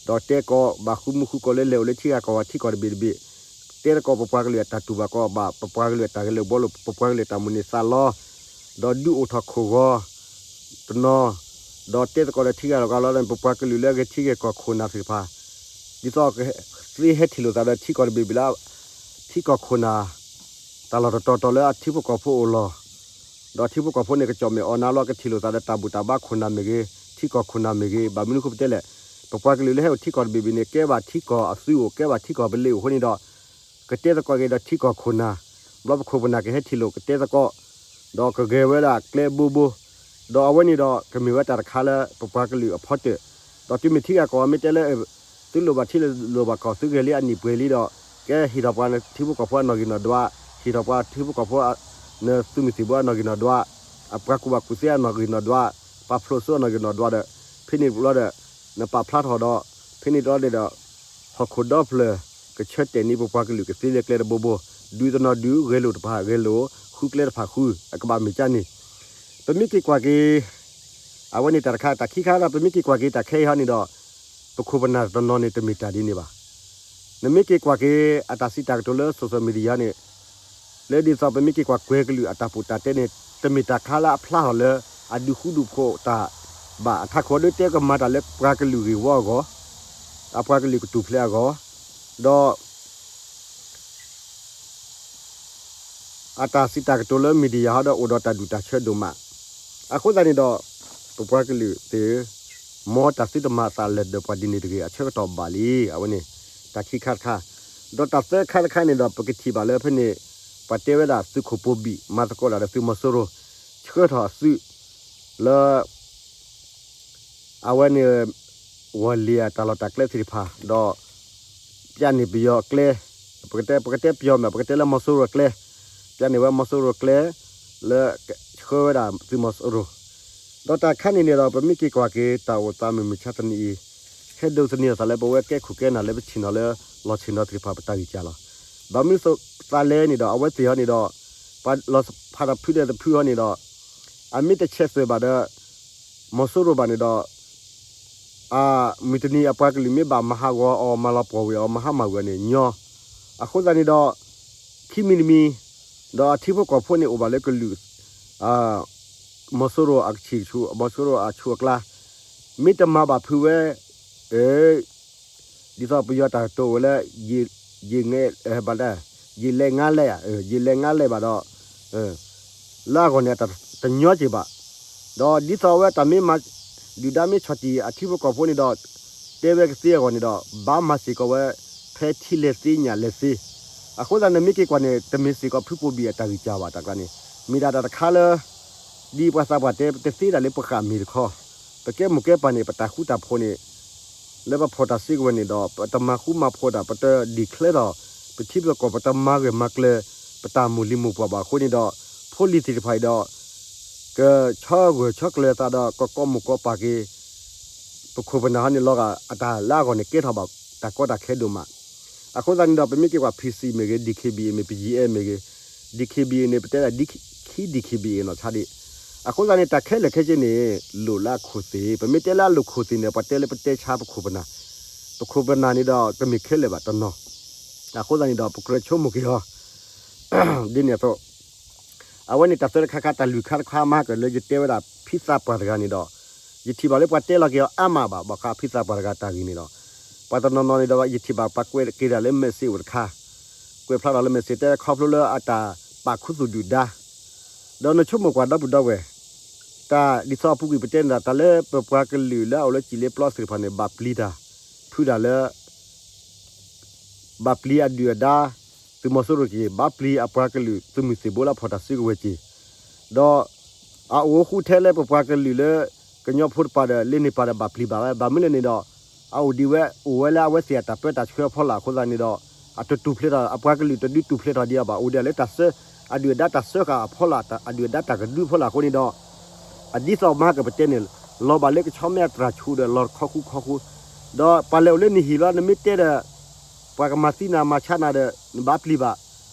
ဒီးတဲသကိးဘၣ်ဃူမူဃူကီၢ်လၢလဲၤအိၣ်လၢထံဂၤကီၢ်ဂၤထံကီၢ်တဘ့ၣ်တဘ့ၣ် တဲသကိးပပှၤကလုာ်အတၢ်တူၢ်ဘၣ်ကီဘၣ် ပပှၤကလုာ်အတၢ်ဂဲၤလိာ်ဘှီလိာ် ပပှၤကလုာ်အတၢ်မိၣ်န့ၢ်သးလီ ဒီးဒုးအိၣ်ထီၣ်ခိၣ်ဂီၤ တနီၤ ဒီးတဲသကိးဒီးထံဂၤကီၢ်ဂၤလီၤ ပပှၤကလုာ်လၢအဂဲၤထံဂဲၤကီၢ်ခိၣ်နၢ်သ့ၣ်တဖၣ် ဒ်သိးကသ့ဟဲထံၣ်လိာ်သးဒီးထံကီၢ်တဘ့ၣ်ဘ့ၣ်လၢ ထံကီၢ်ခိၣ်နၢ် တၢ်လီၢ်တတီၤတီၤလၢအထံဖိကီၢ်ဖိအိၣ်လီၤ ဒီးထံဖိကီၢ်ဖိန့ၣ် ကကၠီၣ်မဲာ်အီၣ်နါလီၤ ကထံၣ်လိာ်သးဒီးတၢ်ဘူၣ်တၢ်ဘါခိၣ်နၢ်မ့ၢ်ဂ့ၤ ထံကီၢ်ခိၣ်နၢ်မ့ၢ်ဂ့ၤ ဘၣ်မနုၤဃိပတဲလဲၣ် ပပှၤကလုာ်လၢဟဲအိၣ်ထံကီၢ်တဘ့ၣ်ဘ့ၣ်န့ၣ် ကဲဘၣ်ထံကီၢ်အသုးအိၣ် ကဲဘၣ်ထံကီၢ်ပလ့ၤအိၣ်အဃိန့ၣ်ဒီး ကတဲသကိးက့ၤဒီးထံကီၢ်ခိၣ်နၢ် ဘျီပခိၣ်ပနၢ်ကဟဲထံၣ်လိာ်ကတဲသကိး ဒီးကဂဲၤဝဲဒၣ်ကျဲဘိဘိ ဒီးအဝဲန့ၣ်ဒီး ကမ့ၢ်ဝဲတၢ်တခါလၢပပှၤကလုာ်အဖီတၢၣ် ဒီးတုၤမ့ၢ်ထံဂၤကီၢ်ဂၤမ့ၢ်တဲလၢ သုလိၣ်ဘၣ်ထံလိၣ်ဘၣ်ကီၢ် သုဂဲၤလံအနံၣ်ပှဲၤလံဒီး ကဲဟ့ၣ်ထီၣ်ပှၤထံဖိကီၢ်ဖိအနီၣ်ဂံၢ်နီၣ်ဒွး ဟ့ၣ်ထီၣ်ပှၤထံဖိကီၢ်ဖိ နသုးမုၢ်သံၣ်ဘိအနီၣ်ဂံၢ်နီၣ်ဒွး အပှၤကူၣ်ဘၣ်ကူၣ်သ့အနီၣ်ဂံၢ်နီၣ်ဒွး ပှၤဖျိးစိအနီၣ်ဂံၢ်နီၣ်ဒွးဒီး ဖဲန့ၣ်ဘျီဒီး နပာ်ဖျါထီၣ်ဒီး ဖဲန့ၣ်ဘျီန့ၣ်ဒီး ဟီၣ်ခိၣ်ဒီဖျၢၣ် ကဆၢတဲာ်န့ၢ်ပပှၤကလုာ်ကသ့လၢကျဲတဘိဘိ ဒုးတနီၤဒုး ဂဲၤလိာ်တဖၣ်ဂဲၤလိာ် ဃုကျဲတဖၣ်ဃု အကဘၣ်မ့ၢ်ကၢ်န့ၣ် ပမ့ၢ်က့ၤကွၢ်က့ၤ အဝဲန့ၣ်တၢ်တခါ တၢ်ခံခါဒီး ပမ့ၢ်က့ၤကွၢ်က့ၤတၢ်ခဲအံၤဟီန့ၣ်ဒီး ပခိၣ်ပနၢ်တနီၤန့ၣ် တမ့ၢ်တၢ်ဒ်န့ၣ်ဘၣ်. နမ့ၢ်က့ၤကွၢ်က့ၤ အတၢ်စံးတၢ်ကတိၤလၢ social media န့ၣ် လၢဒ်သိးပမ့ၢ်က့ၤကွၢ်ကွဲၤကလုာ်အတၢ်ပူၣ်တၢ်တဲန့ၣ် တမ့ၢ်တၢ်ခါလၢအဖျါထီၣ်လၢ အဒုးဃူဒုးဖိးတၢ်ဘၣ် အထးခိၣ်ဒီးတဲကမၤတၢ်လၢပှၤကလုာ်ဂ့ၢ်ဝီအဂီၢ် အပှၤကလုာ်ကတူၢ်ဖျဲးအဂီၢ် ဒီး အတၢ်စံးတၢ်ကတိၤလၢ media ဟီဒီးအိၣ်ဒီးတၢ်ဒူၣ်တၢ်ဆၢဒိၣ်မး, အဃိသတးန့ၣ်ဒီး ပပှၤကလုာ်သ့ၣ်ဧၢ, မ်တၢ်သုတမၤသးလၢာ်ဒီးပှၤဒ်န့ၣ်တဂ့ၤ အဆၢကတီၢ်ဘၣ်လံ အဝဲန့ၣ် တၢ်ခံခါတခါ, ဒီးတၢ်သၢခါတခါန့ၣ်ဒီး ပကထံၣ်ဘၣ်လၢဖဲန့ၣ် ပှၤတဲဝဲဒၣ်သုးခိၣ်ပိဘံၣ် မၤသကိးတၢ်ဒီးသုးမီၤစိရိၤ ဆှၢထီၣ်အသုး လၢ အဝဲန့ၣ် ဝီၢ်လံၤအတၢ်လီၢ်တၢ်ကျဲသ့ၣ်တဖၣ် ဒီး ပျဲန့ၢ်ပယီၤအကျဲ, ပကတဲ ပကတဲပယီၤမ့ၢ် ပကတဲလၢမီၤစိရိၤအကျဲ, ပျဲန့ၢ်ဝဲမီၤစိရိၤအကျဲ လၢဆှၢဝဲဒၣ်သုးမီၤစိရိၤ, ဒီးတၢ်ခါန့ၣ်န့ၣ်ဒီး ပမ့ၢ်က့ၤကွၢ်က့ၤတၢ်အိၣ်သးမုၢ်မဆါတနံၤအံၤ, ဟဲဒိးသန့ၤအသးလၢပဝဲကဲခိၣ်ကဲနၢ်လၢပဆ့ၣ်နီၤလၢ လီၤဆ့ၣ်နီၤသ့ၣ်တဖၣ်ပတၢ်ဂံၢ်စၢ်လီၤ. ဘၣ်မနုၤသးလဲၣ်န့ၣ်ဒီး အဝဲသ့ၣ်ဟီန့ၣ်ဒီး ပှၤလီၤဖးတဖုဒီးတဖုဟီန့ၣ်ဒီး အမ့ၢ်တဆဲးသွဲၣ်ဘၣ်ဒီး မီၤစိရိၤဘၣ်န့ၣ်ဒီး အမုၢ်တနံၤအပှၤကလုာ်မ့ၢ်ဘၣ်မၤဟးဂီၤအီၤ မၤလီၤပှီၢ်ဝဲအီၤ မၤဟါမၢ်ဝဲန့ၣ်ညီ, အဃိသတးန့ၣ်ဒီး ခံမံၤတမံၤ ဒီးအထံဖိကီၢ်ဖိန့ၣ်အိၣ်ဘၣ်လၢကလုာ် မီၤစိရိၤအကဆံၣ်ဆူၣ် မီၤစိရိၤအဆူၣ်အကျါ မ့ၢ်တမၤဘၣ်ဖုးဝဲ ဒ်သိးပယီၤတၢ်ကတိၤဝဲလၢ ယလဲၤငါလဲၤ ယလဲၤငါလဲၤဘၣ်ဒီး လၢအဂီၢ်န့ၣ် တညီက့ၤဘၣ်. ဒီးဒ်သိးအဝဲတၢ်မ့ၢ်မၤ ဒုၣ်ဒါမ့ၢ်ဆီၣ်တံၢ်အထံဖိကီၢ်ဖိန့ၣ်ဒီး တဲဝဲကသ့အဂီၢ်န့ၣ်ဒီး ဘၣ်မၤစ့ၢ်ကီးဝဲ ဖဲထံလဲၤသ့ညၣ်လဲၤသ့. အဃိသတးန့ၣ် မ့ၢ်က့ၤကွၢ်န့ၣ် တမ့ၢ်စ့ၢ်ကီးဖုပိာ်ဘံၣ်အတၢ်ဂံၢ်စၢ်ဘၣ် တၢ်ကျါန့ၣ် မ့ၢ်ဒၣ်တၢ်တခါလၢ ဒ်ပှၤသးပှၢ်တဲ ပတသ့ဒၣ်လၢပဃၣ်မ့ၢ်တခီ, ပကဲမိၢ်ကဲပၢ်န့ၣ် ပတၢ်ဃူတၢ်ဖိးန့ၣ် လၢပဖီၣ်တၢ်စုကဝဲၤန့ၣ်ဒီး ပတမၤဃူမၤဖိးတၢ် ပတ declare ထီၣ် ပထံပကီၢ် ပတမၤဂၢၢ်မၤကျၢၤ ပတၢ်မိၢ်လံၤမိၢ်ပှၢ်ဘၣ်အဃိန့ၣ်ဒီး ဖိလံၤသ့ၣ်တဖၣ်အံၤဒီး ကဆီဂၢၢ်ဆီကျၢၤသးဒီး ကကိးမိၢ်ကိးပၢ်က့ၤ ပခိၣ်ပနၢ်ဟီန့ၣ်လီၤဂာ် အတၢ်လၢအဂီၢ်န့ၣ် ကဲထီၣ်ဘၣ်တၢ်ကီတၢ်ခဲဒိၣ်မး. အဃိသတးန့ၣ်ဒီး ပမ့ၢ်က့ၤကွၢ် ဖံစံၣ် မ့ၢ်ဂ့ၤ, ဒံၣ်ခ့ဘံၣ်အ့ၣ် မ့ၢ် ပယံၤအဲၣ် မ့ၢ်ဂ့ၤ, ဒံၣ်ခ့ဘံၣ်အ့ၣ်န့ၣ် ပတဲဒၣ် ဒံၣ်ခ့ ဒံၣ်ခ့ဘံၣ်အ့ၣ်နီၢ်ဆါဒံး. အဃိသတးန့ၣ် တၢ်ခဲလၢာ်ခဲဆ့န့ၣ် လိၣ်လၢအခိၣ်သ့ၣ်, ပမ့ၢ်တဲလၢအလိၣ်ခိၣ်သ့ၣ်န့ၣ် ပှၤတဲလၢပတဲဆါပခိၣ်ပနၢ်, ပခိၣ်ပနၢ်န့ၣ်ဒီး တမ့ၢ်ခဲလၢာ်ဘၣ်တနီၤ. အဃိသတးန့ၣ်ဒီး ပကြၢးဆိကမိၣ်က့ၤအီၤ ဒ်န့ၣ်အသိး အဝဲန့ၣ်တၢ်သၢတခါခါ တၢ်လွံၢ်ခါတခါမးကလၢယတဲဝဲဒၣ် ဖံသးပှၢ်တဂၤန့ၣ်ဒီး ယထံၣ်ဘၣ်လၢပှၤတဲလီၤက့ၤအီၤအါမးဘၣ် ဘၣ်ဃးဖံသးပှၢ်တဂၤတၢ်ဂ့ၢ်န့ၣ်ဒီး ပှၤတနီၤနီၤန့ၣ်ဒီး ယထံၣ်ဘၣ်ပှၤကွဲးက့ၤတၢ်လၢ message အိၣ်တခါ, ကွဲးဖျါထီၣ်လၢ message တဲခီဖျိလၢအတၢ်ပာ်ခူသူၣ်ဒုၣ်ဒါ ဒီးနဆိကမိၣ်ကွၢ်ဒီပုၢ်ဒီဝဲၢ်, တၢ်ဒ်သိးအပူၤကွံာ်ပတဲန့ၣ်ဒီး တၢ်လၢပပှၤကလုာ်လၢအအိၣ်လၢစံၣ်လ့ပျီသ့ၣ်တဖၣ်န့ၣ် ဘၣ်ပျံၤတၢ် ဖုးတၢ်လၢ ဘၣ်ပျံၤအဒုၣ်အဒါ သုးမီၤစိရိၤက့ၤ ဘၣ်ပျံၤအပှၤကလုာ်သုးမုၢ်သံၣ်ဘိလၢအဖီၣ်တၢ်စုကဝဲၤက့ၤ, ဒီး အအိၣ်ဃုထဲလၢပပှၤကလုာ်လၢ ကညီဖိတပၤဒီး လ့န့ၢ်ပၤဒီးဘၣ်ပျံၤဘၣ်ဝဲ ဘၣ်မနုၤလဲၣ်န့ၣ်ဒီး အအိၣ်ဒံးဝဲ အိၣ်ဝဲလၢအဝဲသ့ၣ်အတၢ်ပၢတၢ်ဆှၢအဖီလာ်အဃိသတးန့ၣ်ဒီး အတတူၢ်ဖျဲးထီၣ် အပှၤကလုာ်တဒုတူၢ်ဖျဲးထီၣ်ဒံးအီၤဘၣ် အိၣ်ဒံးလၢတၢ်စၢ အဒုၣ်အဒါတၢ်စၢဃာ်အဖီလာ် အဒုၣ်အဒါတၢ်ကဒုအဖီလာ်အဃိန့ၣ်ဒီး အဒ်သိးမၤကပတဲန့ၣ် လီၤဘၣ်လၢကဆီမ့ၢ်အသရၣ်ဆူၣ်ဒီး လီၤခီဃူခီဃူ, ဒီးပှၤလဲၤအိၣ်လၢနဟံၣ်လီၤ နမ့ၢ်တဲဒီး ပှၤကမၤသံနၤမၤဆါနၤဒီး နဘၣ်ပျံၤဘၣ်,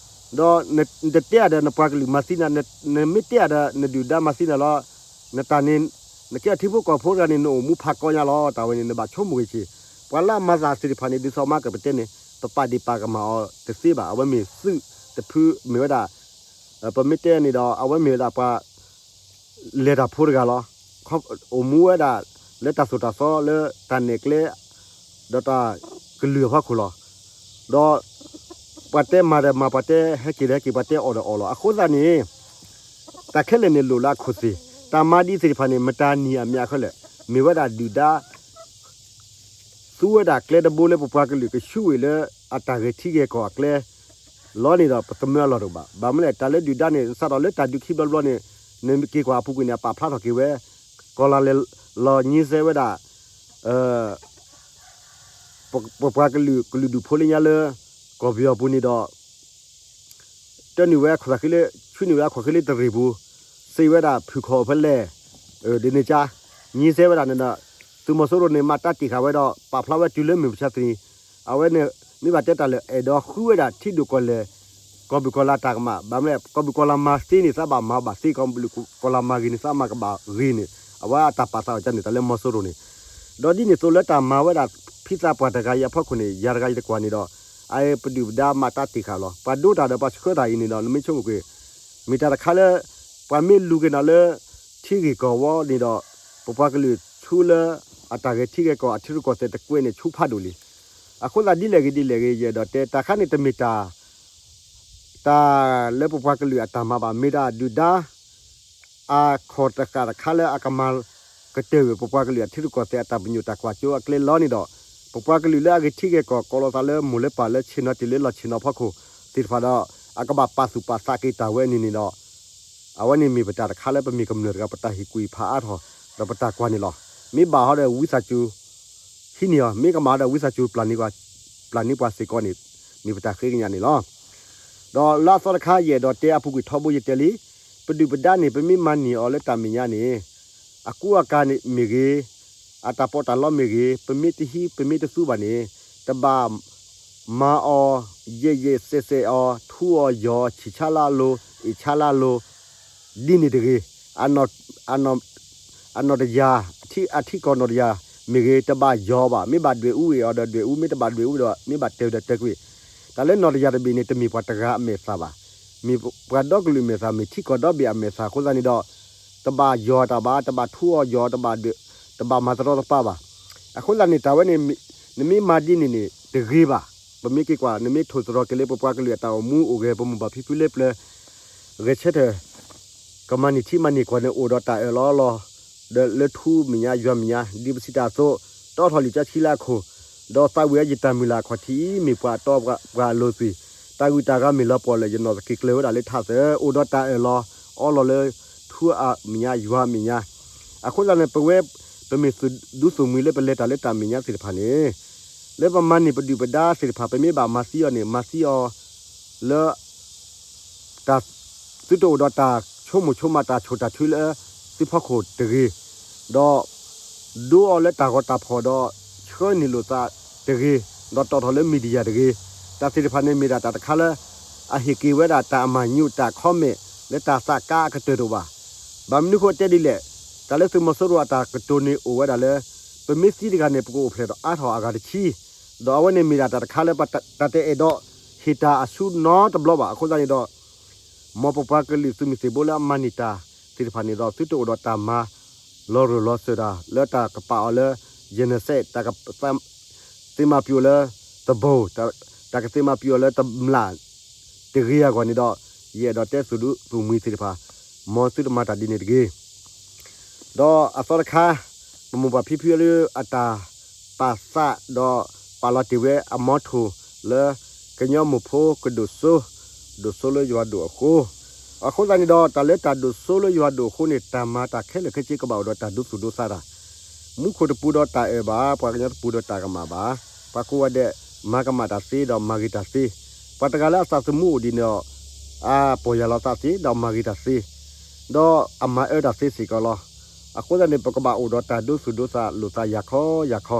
ဒီးနတတဲအီၤဒီး နပှၤကလုာ်မၤသံနၤ, နမ့ၢ်တဲအီၤဒီး နဒုၣ်ဒါမၤသံနၤလီၤ, နတၢ်န့ၣ် နကဲအထံဖိကီၢ်ဖိတဂၤန့ၣ် နအိၣ်မူဖးကီညါလီၤ. တၢ်ဝဲန့ၣ် နဘၣ်ဆိကမိၣ်ဂ့ၤက့ၤ, ပှၤလၢအမၤသးသ့ၣ်တဖၣ်န့ၣ် ဒ်သိးမၤကပတဲန့ၣ် ပပာ်ဒ့ၣ်ပာ်ကမၣ်အီၤတသ့ဘၣ်. အဝဲမ့ၢ်သုးတဖုမ့ၢ်ဝဲဒၣ် ပမ့ၢ်တဲန့ၣ်ဒီး အဝဲမ့ၢ်ဝဲဒၣ်ပှၤ လဲၤတၢ်ဖိတဂၤလီၤ. အိၣ်မူဝဲဒၣ် လၢတၢ်သိၣ်တၢ်သီလၢတၢ်နဲၣ်ကျဲ ဒီးတၢ်ကလုၢ်အဖီခိၣ်လီၤ. ဒီးပှၤတဲမၤဒီးမၤ, ပှၤတဲဟဲက့ၤဒီးဟဲက့ၤ, ပှၤတဲအီၣ်ဒီးအီၣ်လီၤ. အဃိသတးန့ၣ် တၢ်ခဲလၢာ်န့ၣ်လိၣ်လၢအခိၣ်သ့ၣ်, တၢ်မၤဒ်သ့ၣ်တဖၣ်န့ၣ် မတၤနံၤအမ့ၢ်အခဲလၢာ်, မ့ၢ်ဝဲဒၣ်ဒုၣ်ဒါ သူဝဲဒၣ်ကျဲတဘိလၢပပှၤကလုာ်ကဆူးဝ့ၢ်လၢအတၢ်ဂဲၤထံဂဲၤကီၢ်အကျဲ လီၤန့ၣ်ဒီး ပသမၢအလီၢ်တအိၣ်ဘၣ်. ဘၣ်မနုၤလဲၣ် တၢ်လၢဒုၣ်ဒါန့ၣ် စးထီၣ်လၢတၢ်ဒုးခံဘျီဘျီန့ၣ် နက့ၤကွၢ်အပူၤကွံာ်န့ၣ် အပာ်ဖျါထီၣ်က့ၤဝဲ ကီၢ်လၤလဲၤလီၤညံစဲဝဲဒၣ် ပပှၤကလုာ်ကလုာ်ဒူၣ်ဖိလၢညါလၢ ကီၢ်ပယီၤပူၤန့ၣ်ဒီး တၢနုာ်ဝဲအခိၣ်သးဃံလၢ ဆှၢနုာ်ဝဲအခိၣ်ဃံလၢတရ့ၣ်ပူၤ, စံးဝဲဒၣ်ဖုၣ်ခီၣ်ဖဲလဲၣ်, ဒ်န့ၣ်ကါ ညံစဲဝဲဒၣ်န့ၣ်ဒီး သုးမီၤစိရိၤန့ၣ် မၤတၢ်တ့ၢ်ဃာ်ဝဲဒီး ပာ်ဖျါဝဲတုၤလၢမုၢ်မဆါတနံၤ, အဝဲန့ၣ် မ့ၢ်ဘၣ်တဲတၢ်လၢ အဲၣ်ဒိးဃုဝဲဒၣ်ထံဒိၣ်ကီၢ်လဲၢ် ကီၢ်ဘုၣ်ကီၢ်လၤတၢ်ကမၣ်, ဘၣ်မနုၤလဲၣ် ကီၢ်ဘုၣ်ကီၢ်လၤမၤသ့န့ၣ် သးဘၣ်မၤဘၣ်သ့, ကီၢ်ဘုၣ်ကီၢ်လၤမၤဂ့ၤန့ၣ် သးမၤကဘၣ်ဂ့ၤန့ၣ် အဝဲအတၢ်ပာ်သးအီၤကန့ၣ် တၢ်လၢမီၤစိရိၤန့ၣ်, ဒီးဒ်န့ၣ်အသိးလၢတၢ်မၤဝဲဒၣ် ဖံသးပှၢ်တဂၤအံၤအဖီခိၣ်န့ၣ် ယၤတဂၤယတကွၢ်န့ၣ်ဒီး အပဒုၣ်ပဒါမၤတၢ်တ့ၢ်ဃာ်လီၤ. ပှၤဒိတၢ်ဒီးပှၤဆှၢတၢ်အံၤန့ၣ်ဒီး နမ့ၢ်ဆိကမိၣ်ကွံာ် မ့ၢ်တၢ်တခါလၢ ပှၤမ့ၢ်လူၤက့ၤနၤလၢ ထံဂ့ၢ်ကီၢ်ဝီန့ၣ်ဒီး ပပှၤကလုာ်ဆူလၢ အတၢ်ဂဲၤထံဂဲၤကီၢ် အထံရူၢ်ကီၢ်သဲးတကွဲးန့ၣ် ဆူဖးဒိၣ်လံ. အဃိသတးဒ်လဲၣ်ဂ့ၤဒ်လဲၣ်ဂ့ၤ ယအဲၣ်ဒိးတဲ တၢ်ခါန့ၣ်တမ့ၢ်တၢ် တၢ်လၢပပှၤကလုာ်အတၢ်မၤဘၣ် မ့ၢ်ဒၣ်ဒုၣ်ဒါ အခီၣ်တဃာ်တခါလၢအကမၤကတၢၢ်ဝဲ ပပှၤကလုာ်အထံရူၢ်ကီၢ်သဲးအတၢ်ပညိၣ်တၢ်ကွၢ်စိအကျဲလီၤန့ၣ်ဒီး ပပှၤကလုာ်လၢအဂဲၤထံဂဲၤကီၢ် ကိးလီၤသးလၢမိၢ်လၢပၢ်လၢဆ့ၣ်နီၤတုၤလၢလီၢ်ဆ့ၣ်နီၤဖီခိၣ်သ့ၣ်တဖၣ်ဒီး အကဘၣ်ပာ်သူၣ်ပာ်သးက့ၤတၢ်ဝဲန့ၣ်န့ၣ်ဒီး အဝဲန့ၣ်မ့ၢ်ပတၢ်တခါလၢပမ့ၢ်ကမျၢၢ်တဂၤ ပတၢ်ဟ့ၣ်ကူၣ်ဟ့ၣ်ဖးအါထီၣ် ဒီးပတၢ်ကွၢ်န့ၣ်လီၤ. မ့ၢ်ဘၣ်ဟီဒီးဝံသးစူၤ ဟံးန့ၢ်အီၤ, မ့ၢ်ကမၣ်ဒီးဝံသးစူၤ ပျၢ်န့ၢ်ပှၤစ့ၢ်ကီးန့ၣ် မ့ၢ်ပတၢ်ဃ့ကညးန့ၣ်လီၤ. ဒီးလၢအသီတခါ ယအဲၣ်ဒိးတဲအပူၤကွံာ်ထီဘိယတဲလံ, ပဒုၣ်ပဒါန့ၣ် ပမ့ၢ်မၤန့ၢ်အီၤလၢတၢ်မဲာ်ညါန့ၣ် အကူအကၤမ့ၢ်ဂ့ၤ, အတၢ်ပီးတၢ်လီမ့ၢ်ဂ့ၤ, ပမ့ၢ်တဟံး ပမ့ၢ်တသူဘၣ်န့ၣ် တဘၣ်မၤအီၤ ယဲၢ်ယဲၢ်စဲးစဲးအီၤ, ထူအီၤယီၤအီၤ, ဆံၣ်ဆါလၢအလိၤ, အ့ၣ်ဆါလၢအလိၤ, ဒ်န့ၣ်တဂ့ၤ, အနီၢ်တယၢ်, အထံကီၢ်နီၢ်တယၢ်မ့ၢ်ဂ့ၤ တဘၣ်ယီၤဘၣ်, မ့ၢ်ဘၣ်ဒွဲၣ်အူအ့ၣ်အီၤဒီးဒွဲၣ်အူ, မ့ၢ်တဘၣ်ဒွဲၣ်အူဒီး မ့ၢ်ဘၣ်တၢ်ဒီးတၢ်ကွံာ်, တၢ်လၢနီၢ်တယၢ်တဘ့ၣ်န့ၣ် တမ့ၢ်ပှၤတဂၤအမဲာ်သၣ်ဘၣ်, မ့ၢ်ပှၤဒီကလုာ်အမဲာ်သၣ်, မ့ၢ်ထံကီၢ်ဒီဘ့ၣ်အမဲာ်သၣ်အဃိသတးန့ၣ်ဒီး တဘၣ်ယီၤတၢ်ဘၣ်, တဘၣ်ထူအီၤယီၤ, တဘၣ်ဒွဲၣ်, တဘၣ်မၤတရီတပါဘၣ်. အဃိသတးန့ၣ် တၢ်ဝဲန့ၣ် နမ့ၢ်မၤဒ်န့ၣ်န့ၣ် တဂ့ၤဘၣ်. ပမ့ၢ်က့ၤကွၢ် နမ့ၢ်ထိၣ်သတြီၤက့ၤလၢပပှၤကလုာ်အတၢ်အိၣ်မူအိၣ်ဂဲၤ ပမိၢ်ပၢ်ဖံဖုလၢပျၢၤ ဂဲၤဆၢထၢၣ် ကမၤန့ၢ်ထံမၤန့ၢ်ကီၢ်န့ၣ် အိၣ်ဒီးတၢ်အၢၣ်လီၤလီၤ ဒီးလၢထူမဲာ်ညါယွၤမဲာ်ညါ ဒ်ပစံးတၢ်အသိး တအိးထီၣ်လံာ်စီဆှံလၢအခိၣ်, ဒီးသးဝံၣ်အယတၢ်မုၢ်လၢ်အခီၣ်ထံး မ့ၢ်ပှၤတီပှၤလိၤသ့ၣ်, တၢ်ဂုၤတၢ်ဂၤမ့ၢ်လီၤပှီၢ်လၢယနီၢ်သက့ၤကျၢၤဝဲဒၣ်လၢထးသၢ, အိၣ်ဒီးတၢ်အၢၣ်လီၤအီလီၤလၢ ထူအမဲာ်ညါယွၤမဲာ်ညါ. အဃိသတးန့ၣ် ပဝဲ ပမ့ၢ်သူၣ်ဒူသူၣ်မှံလၢပလဲၤတၢ်လၢတၢ်မဲာ်ညါသ့ၣ်တဖၣ်န့ၣ် လၢပမၤန့ၢ်ပဒုၣ်ပဒါသ့ၣ်တဖၣ် ပမ့ၢ်ဘၣ်မၤသံအီၤန့ၣ် မၤသံအီၤ လၢ တၢ်သုတအိၣ်ဒီးတၢ်ဆိကမိၣ်ဆိကမး တၢ်ဆိၣ်တၢ်ထုလၢသုဖီခိၣ်တဂ့ၤ, ဒီး ဒိအီၤလၢတၢ်ဂီၤတၢ်ဖီၣ်ဒီး ဆှၢန့ၢ်လိာ်သးတဂ့ၤ, ဒီးတီၣ်ထီၣ်လၢ media တဂ့ၤ. တၢ်သ့ၣ်တဖၣ်န့ၣ်မ့ၢ်ဒၣ်တၢ်တခါလၢ အဟ့ၣ်က့ၤဝဲဒၣ်တၢ်အမၤညူးတၢ် comment လၢတၢ်သးကါအကတၢၢ်တအိၣ်ဘၣ်. ဘၣ်မနုၤဃိတဲဒ်လဲၣ်, တၢ်လၢသုးမီၤစိရိၤအတၢ်ကတိၤန့ၣ်အိၣ်ဝဲဒၣ်လၢ ပမ့ၢ်သံတဂၤန့ၣ် ပကအိၣ်ဖျဲၣ်ထီၣ်အါထီၣ်အဂၤတဆံ, ဒီးအဝဲန့ၣ်မ့ၢ်ဒၣ်တၢ်တခါလၢပတၢ်တအဲၣ်ဒိးဟ့ၣ်တၢ်အဆူနီတဘျီဘၣ်. အဃိသတးန့ၣ်ဒီး မ်ပပှၤကလုာ်သုးမုၢ်သံၣ်ဘိလၢအမၤန့ၢ်တၢ်သ့ၣ်တဖၣ်န့ၣ်ဒီး သုတအိၣ်ဒီးတၢ်မၤလီၤရၢၢ်လီၤစၢၤတၢ် လၢတၢ်ကပာ်အီၤလၢ genocide တၢ်က သ့မၤပျိာ်လၢ သဘိၣ်, တၢ်ကသ့မၤပျိာ်အီၤလၢတမျၢ်တဂ့ၤအဂီၢ်န့ၣ်ဒီး ယအဲၣ်ဒိးတဲသုးဒူသုးမှံသ့ၣ်တဖၣ် မ်သုတမၤတၢ်ဒ်န့ၣ်တဂ့ၤ. ဒီးအသီတခါ ပမိၢ်ပၢ်ဖံဖုလၢအတၢ်ပာ်သးဒီးပာ်လီၤတ့ၢ်ဝဲအမီထိၣ်လၢ ကညီမိၢ်ဖိကဒိၣ်စိ ဒိၣ်စိလၢယွၤဒိၣ်အဃိ, အဃိသတးန့ၣ်ဒီး တၢ်လၢတၢ်ဒိၣ်စိလၢယွၤဒိၣ်အဃိန့ၣ် တၢ်မၤတၢ်ခဲလၢာ်ခဲဆ့ကဘၣ်အိၣ်ဒီးတၢ်ဒိသူၣ်ဒိသးတၢ် မူခိၣ်တပူၤဒီးတၢ်အၢၣ်ဘၣ်, ပှၤကညီတပူၤဒီးတၢ်ကမၣ်ဘၣ်. ပှၤကိးဂၤဒဲးမၤကမၣ်တၢ်သ့ဒီးမၤဂ့ၤတၢ်သ့, ပှၤတဂၤလၢအသးသမူအိၣ်ဒံးန့ၣ်ဒီး အပီၢ်ယၢ်လီၤသးသ့ဒီးမၤဂ့ၤတၢ်သ့, ဒီးအမၤအၢတၢ်သ့စ့ၢ်ကီးလီၤ. အဃိသတးန့ၣ် ပကဘၣ်အိၣ်ဒီးတၢ်ဒိသူၣ်ဒိသးလိာ်သးယၤခီယၤခီ,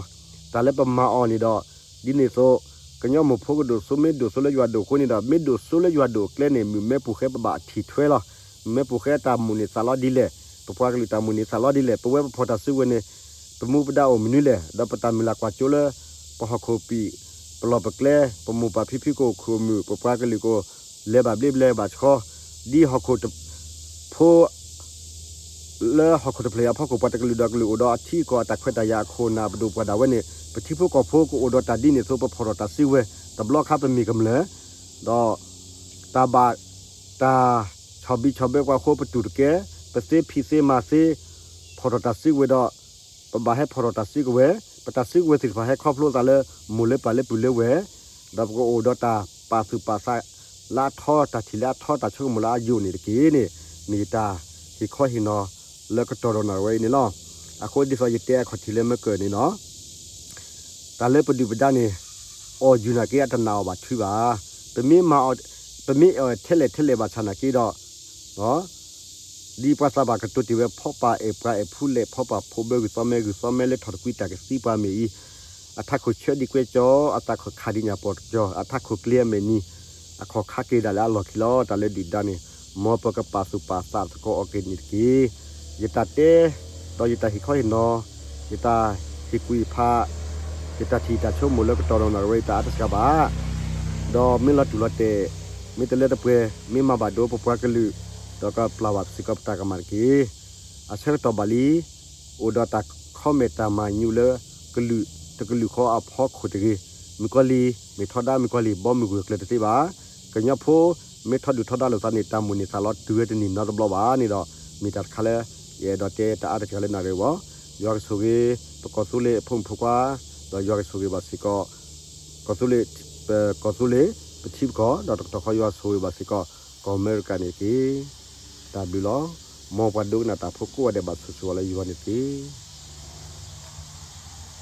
တၢ်လၢပမၤအီၤန့ၣ်ဒီး ဒ်န့ၣ်အသိး ကညီမိၢ်ဖိကဒိၣ်စိ မ့ၢ်ဒိၣ်စိလၢယွၤဒိၣ်အဃိန့ၣ်ဒီး မ့ၢ်ဒိၣ်စိလၢယွၤဒိၣ်အကျဲန့ၣ် မုၢ်မဲပူၤဃဲပဘၣ်ထံၣ်ထွဲလီၤ. မုၢ်မဲပူၤဃဲတၢ်မိၣ်န့ၢ်သးလီဒ်လဲၣ်, ပပှၤကလုာ်တၢ်မိၣ်န့ၢ်သးလီဒ်လဲၣ်, ပဝဲပဖီၣ်တၢ်စုကဝဲၤန့ၣ် ပမူပဒါအိၣ်မနုၤလဲၣ်, ဒီးပတၢ်မုၢ်လၢ်ကွၢ်စိလၢ ပဟီၣ်ခိၣ်ပံာ် ပလီၢ်ပကျဲ ပမိၢ်ပၢ်ဖံဖုကအိၣ်ခိၣ်မုၢ် ပပှၤကလုာ်ကအိၣ်လဲၤဘၣ်ဘျ့ဘျဲဘၣ်ဆှီ, ဒ်ဟီၣ်ခိၣ်တ ဖိ လၢဟီၣ်ခိၣ်တဖျၢၣ်အံၤအဖီခိၣ် ပှၤတကလုာ်ဒီးကလုာ်အိၣ်ဒီးအထံအကီၢ်အတၢ်ခွဲးတၢ်ယာ်အခိၣ်အနၢ် ပဒိၣ်ပှၤဒၣ်ဝဲန့ၣ် ပထံဖိကီၢ်ဖိကအိၣ်ဒီးတၢ်ဒ်န့ၣ်အသိး ပဖီၣ်ထီၣ်တၢ်စုကဝဲၤ တဘျီခါပမ့ၢ်ကမျၢၢ် ဒီး တၢ်ဘၣ် တၢ်ဆီၣ်ဘံၣ်ဆီၣ်ဘၢပှၤအဃိ ပတူၢ်တကဲ ပသ့ဖံးသ့မၤသ့ ဖီၣ်ထီၣ်တၢ်စုကဝဲၤဒီး ပဘၣ်ဟဲဖီၣ်ထီၣ်တၢ်စုကဝဲၤ, ပတၢ်စုကဝဲၤသ့ၣ်တဖၣ်ဟဲခီဖျိသးလၢ မိၢ်လၢပၢ်လၢပုၢ်လၢဝဲၢ်, ဒီးပကအိၣ်ဒီးတၢ်ပာ်သူၣ်ပာ်သးလၢအထီ တၢ်ထံၣ်လၢအထီ တၢ်ဆိကမိၣ်လၢအယိာ်န့ၣ်တက့ၢ်န့ၣ် မ့ၢ်ယတၢ်ဟ့ၣ်ခီဟ့ၣ်နီၤလၢကတီၢ်ဒီးနၣ်ရံၣ်ဝဲအံၤန့ၣ်လီၤ. အဃိဒ်သိးယတဲအခီၣ်ထံးလၢမ့ၢ်ကၢၢ်န့ၣ်လီၤ. တၢ်လၢပဒုၣ်ပဒါန့ၣ် အီၣ်ယုၢ်နာ်က့ အတနာ်အီၤဘၣ်ထုဘၣ်. ပမ့ၢ်မၤအီၤ ပမ့ၢ်အီၣ်ထဲလဲၣ်ထဲလဲၣ်ဘၣ်ဆၣ်နာ်က့ဒီး ဒ်ပှၤသးဘၣ်ကတိၤတ့ၢ်ဝဲ ဖီၣ်ပၢ်အဲၣ်ပှၤအဲၣ်ဖူလဲၣ် ဖီၣ်ပၢ်ဖိဘၢဂုၢ်သီမဲ ဂုၢ်သီမဲလၢထီၣ်တကွံတၢ်ကသံပှၤမ့ၢ်အံၤ, အထးခိၣ်ဆၢဒ်ကွဲကၠီ အသးခိၣ်ခးဒံးညၣ်ပီၣ်ကၠီ အထးခိၣ်ကျ့အမဲာ်နံၤ အခီၣ်ခါက့ၤဒၣ်လၢအလီၢ်ခံလီၤ. တၢ်လၢဒုၣ်ဒါန့ၣ် မ်ပကပာ်သူၣ်ပာ်သးသကိးအီၤက့ၤန့ၣ်တက့ၢ်. ယတၢ်တဲ ဒီးယတၢ်ဟ့ၣ်ခီဟ့ၣ်နီၤ ယတၢ်ဟ့ၣ်ကူၣ်ဟ့ၣ်ဖး ယတၢ်ထံၣ်ယတၢ်ဆိကမိၣ်လၢကတီၢ်ဒီးနၣ်ရံၣ်ဝဲအံၤ တၢ်အါတစှၤဘၣ်. ဒီးမ့ၢ်လီၤတူၢ်လီၤတဲာ် မ့ၢ်တလၢတပှဲၤ မ့ၢ်မၤဘၣ်ဒိပပှၤကလုာ် ဒီးကပျၢ်ဘၣ်စ့ၢ်ကီးပတၢ်ကမၣ်တက့ၢ်. အဆၢကတီၢ်ဘၣ်လံ အိၣ်ဒီးတၢ် comment တၢ်မၤညူးလၢ ကလုာ်တကလုာ်ဃီအဖီခိၣ်တဂ့ၤ, မုၣ်ကီၤလံၢ် မ့ၢ်ထီဒါမုၣ်ကီၤလံၢ် ဘီမုၢ်ဂၢၢ်ကျၢၤတသ့ဘၣ်. ကညီဖိ မ့ၢ်ထီဒုၣ်ထီဒါလိာ်သးန့ၣ် တၢ်မိၣ်န့ၢ်သးလီတုၤဝဲတနံၤနီတဘျီဘၣ်န့ၣ်ဒီး မ့ၢ်တၢ်တခါလၢ ယအဲၣ်ဒိးတဲတၢ်အါတစှၤလၢနၣ်ရံၣ်ဝဲအံၤ. ယွၤကဆိၣ်ဂ့ၤ ပကီၢ်သူလ့ၤအဖိမုၣ်ဖိခွါ ဒီးယွၤကဆိၣ်ဂ့ၤဘၣ်စ့ၢ်ကီး ကီၢ်သူလ့ၤ ပကီၢ်သူလ့ၤ ပထံပကီၢ် ဒီးတကတီၢ်ဃီယွၤဆိၣ်ဂ့ၤဘၣ်စ့ၢ်ကီး ကီၢ်အမဲရကၤန့ၣ်တက့ၢ်. တၢ်ဘျုးလီၤ. မ်ပှၤဒိကနၣ်တၢ်ဖိကိးဂၤဒဲးဘၣ်ဆိၣ်ဂ့ၤအီၤလၢယွၤန့ၣ်တက့ၢ်.